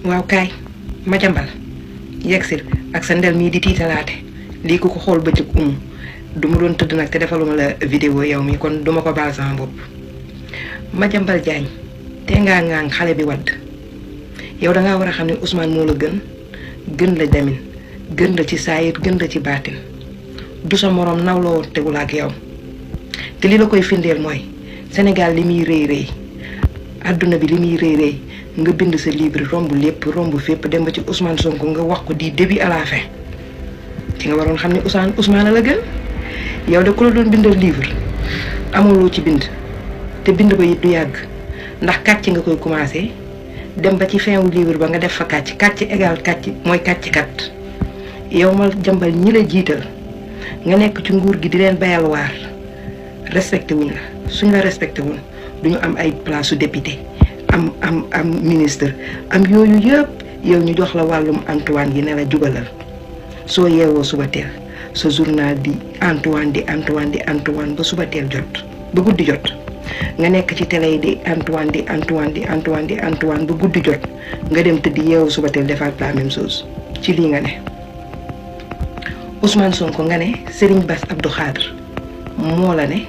waaw kaay ma jambal yegsil ak sa ndel mii di tiitalaate lii ku ko xool bëccëg du ma doon tëdd nag te defaluma la vidéo yow mi kon duma ko baal sama bopp. Madiambal Diagne te ngaa ŋaang xale bi wadd yow dangaa war a xam ne Ousmane moo la gën la demin gën la ci saayir gën la ci baatin du sa moroom nawloo tegul ak yow te li la koy firndeel mooy Sénégal li muy rëy rëy àdduna bi li muy rëy rëy nga bind sa livre romb lépp romb fépp dem ba ci Ousmane Sonko nga wax ko di début à la fin ci nga waroon xam ne Ousmane la gën yow de ku la doon bindal livre amuloo ci bind te bind ba it du yàgg ndax kàcc nga koy commencé dem ba ci fin wu livre ba nga def fa kàcc égal kàcc mooy kàcc kat yow Madiambal ñi la jiital nga nekk ci nguur gi di leen bayal waar respecté wuñ la suñ la respecté wuñ duñu am ay place su député am ministre am yooyu yëpp yow ñu jox la wàllum Antoine yi ne la jubalal soo yeewoo suba teel sa journal di Antoine ba suba teel jot ba guddi jot nga nekk ci télé yi di Antoine ba guddi jot nga dem tëdd yeewu suba teel defaat la même chose ci lii nga ne. Ousmane Sonko nga ne Serigne Bass Abdou Khadre moo la ne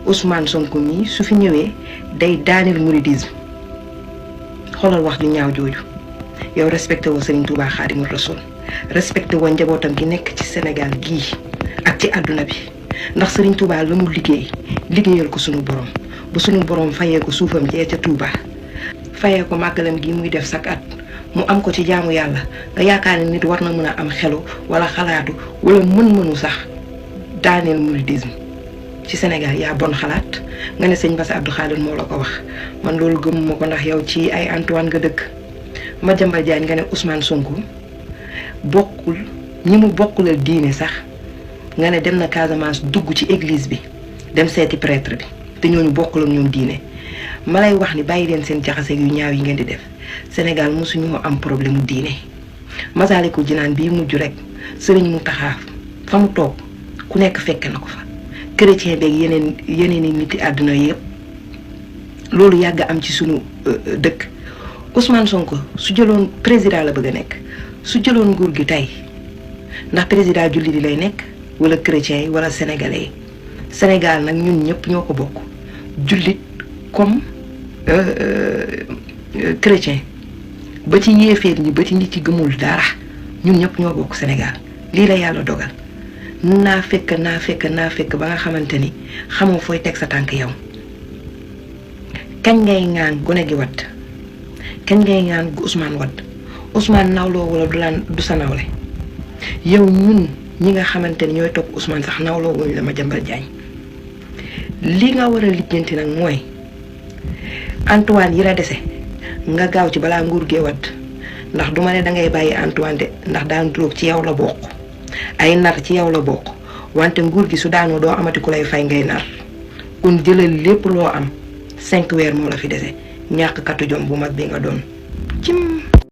Ousmane Sonko mii su fi ñëwee day daaneel mouridisme xoolal wax ju ñaaw jooju yow respecté woo Serigne Touba Khadimou Rassoul respecté woo njabootam gi nekk ci Sénégal gii ak ci àdduna bi ndax Serigne Touba la mu liggéeyal ko sunu borom ba sunu borom fayee ko suufam jee ca Touba fayee ko màggalam gi muy def sak at mu am ko ci jaamu yàlla nga yaakaar ne nit war na mën a am xelu wala xalaatu wala mën-mënu sax daaneel mouridisme ci Sénégal yaa bon xalaat nga ne sëñ Bass Abdou Khadre moo la ko wax man loolu gëmuma ko ndax yow ci ay Antoine nga dëkk. Madiambal Diagne nga ne Ousmane Sonko bokkul ñi mu bokkulal diine sax nga ne dem na Casamance dugg ci église bi dem seeti prêtre bi te ñooñu bokkul ak ñoom diine ma lay wax ni bàyyi leen seen jaxase yu ñaaw yi ngeen di def Sénégal mosuñoo am problème mu diine. Masaalikul Jinaan bii mujj rek Sëriñ Mountakha fa mu toog ku nekk fekk na ko fa chrétien beeg yeneen i nit àdduna yëpp loolu yàgg am ci sunu dëkk. Ousmane Sonko su jëloon président la bëgg a nekk su jëloon nguur gi tey ndax président jullit yi lay nekk wala chrétien yi wala sénégalais yi Sénégal nag ñun ñëpp ñoo ko bokk jullit comme chrétien ba ci yéeféer ñi ba ci nit ci gëmul dara ñun ñëpp ñoo bokk Sénégal lii la yàlla dogal naa fekk ba nga xamante ni xamoo fooy teg sa tànk yow kañ ngay ŋaan gone gi wadd kañ ngay ñaan gu Ousmane nawloo wala du sa nawle yow ñun ñi nga xamante ni ñooy topp Ousmane sax nawloo wuñ la Madiambal Diagne li nga war a lijjanti nag mooy Antoine yi la dese nga gaaw ci balaa nguur gee wadd ndax duma ne dangay bàyyi Antoine de ndax daan duróog ci yow la bokk ay nar ci yow la bokk wante nguur gi su daanoo doo amati ku lay fay ngay nar kon jëlal lépp loo am 5 weer moo la fi dese ñàkk katu jom bu mag bi nga doon